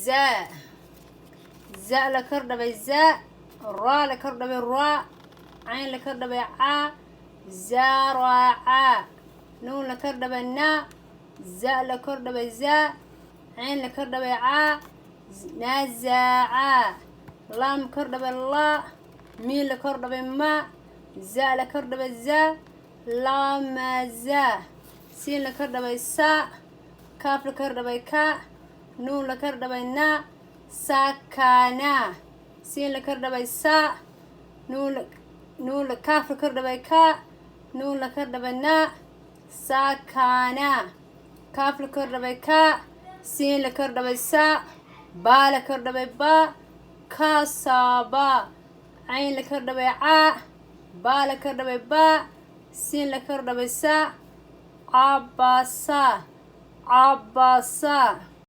Za, za la kor dhabay za, raa la kor dhabay raa, cayn la kor dhabay caa, zaaraca. Nuun la kor dhabay na, za la kor dhabay za, cayn la kor dhabay caa, nazaca. Laam kor dhabay laa, miin la kor dhabay ma, za la kor dhabay za, lamaza. Siin la kor dhabay sa, kaaf la kor dhabay ka, nuun la kor dhabay na, sakana. Siin la kor dhabay sa, nuun nuun kaaf la kor dhabay ka, nuun la kor dhabay na, sakana. Kaaf la kor dhabay ka, siin la kor dhabay sa, baa la kor dhabay ba, kasaba. Cayn la kor dhabay caa, baa la kor dhabay ba, siin la kor dhabay sa, cabasa, cabasa.